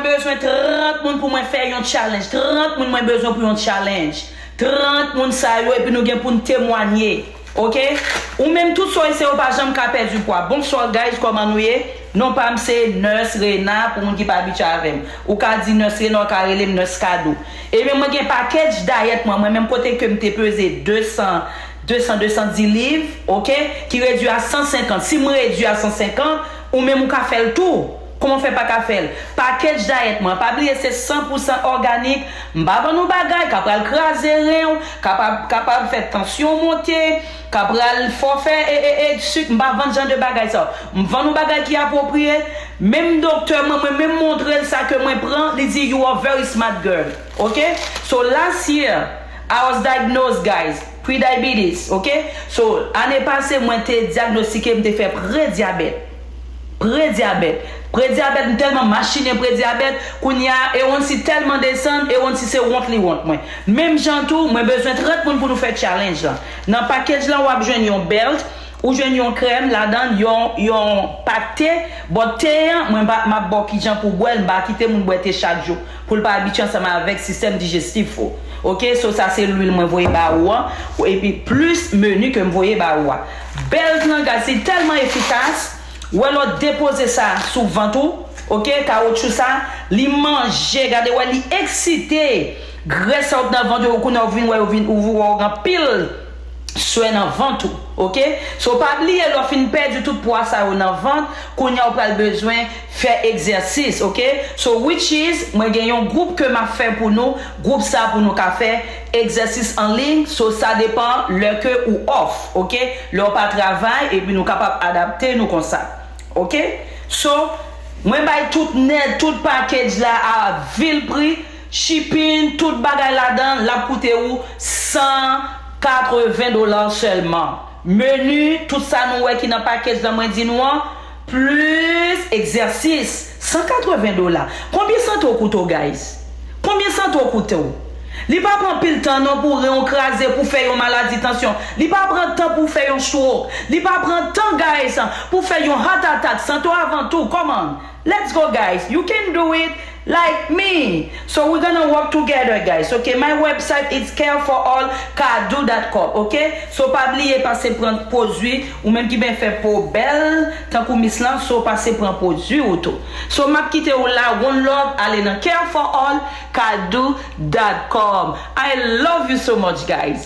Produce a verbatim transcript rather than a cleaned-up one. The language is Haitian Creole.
Bezwen trant moun pou mwen fè yon challenge. Trant moun mwen bezwen pou yon challenge. Trant moun sa yo, epi nou gen pou n temwanye. Ok? Ou menm tout sa w eseye, ou pa janm ka pèdi pwa. Bonswa, guys, kòman nou ye? Non pa m se Nurse Rena, pou moun ki pa abitye avè m. Ou ka di Nurse Rena, ou ka rele m Nurse Kadou. Ebyen, mwen gen package diet mwen, mwen menm kote ke m te peze de san, de san, de san dis liv, ok, ki redui a san senkant. Si m redui a san senkant, ou menm ou ka fè l tou. Kòman w fè pa ka fè l? Package diet mwen, pa bliye se san pou san òganik. M pa vann ou bagay ka pral kraze ren w, kapab, kapab fè tansyon w monte, ka pral fè w fè e, e, e, sik. M pa vann jan de bagay sa yo. M vann ou bagay ki apwopriye. Menm doktè mwen, mwen menm montre l sa ke mwen pran, li di, "You are very smart girl." Ok? So last year, I was diagnosed, guys, pre-diabetes, ok? So, ane pase, mwen te dyagnostike, m te fè predyabèt. Predyabèt. Predyabèt, m tèlman machinen predyabèt, kounye a, A one C tèlman desann, A one C se wont li wont mwen. Menm jan tou, mwen bezwen trant moun pou nou fè challenge lan. Nan package lan, w ap jwenn yon belt, ou jwenn yon krèm ladan l, yon, yon pak te, but te an, mwen pa, m ap ba w kijan pou w bwè l, m pa kite moun bwè te chak jou, pou l pa abitye ansanm avèk sistèm dijestif ou. Ok, so sa se lwil mwen voye ba ou an, epi plis meni ke m voye ba ou a. Belt lan, guys, li tèlman efikas, wè lè w depoze sa sou vant ou, ok, kawotchou sa, li manje, gade wè, li eksite grès sa w t nan vant ou, kounye a w vin wè, yo vin ouvri, wè w gen anpil swè nan vant ou, ok? So, pa bliye, lè w fin pèdi tout pwa sa yo nan vant, kounye a w pral bezwen fè egzèsis, ok? So, which is, mwen gen yon gwoup ke m ap fè pou nou, gwoup sa pou nou ka fè egzèsis an liy, so, sa depan lè ke ou off, ok? Lè w pa travay, epi nou kapab adapte nou konsa, ok? So, mwen bay tout nèt, tout package la a vil pri, shipping, tout bagay ladan, l ap koute ou san katreven dola sèlman. Meni, tout sa nou wè ki nan package lan mwen di nou an, plis egzèsis, san katreven dola. Konbyen santi w koute w, guys? Konbyen santi w koute w? Li pa pran pil tan non pou ren w kraze, pou fè yon maladi tansyon. Li pa pran tan pou fè yon stroke. Li pa pran tan, guys, pou fè yon heart attack. Sante w avan tou. Come on. Let's go, guys. You can do it like me. So we're gonna work together, guys. Okay, my website is care for all kadu dot com. Okay? So pa bliye pase pran pwodui, ou menm ki ben fè po bèl, tankou Miss lan, so pase pran pwodui ou tou. So m ap kite ou la, one love, ale nan care for all kadu dot com. I love you so much, guys.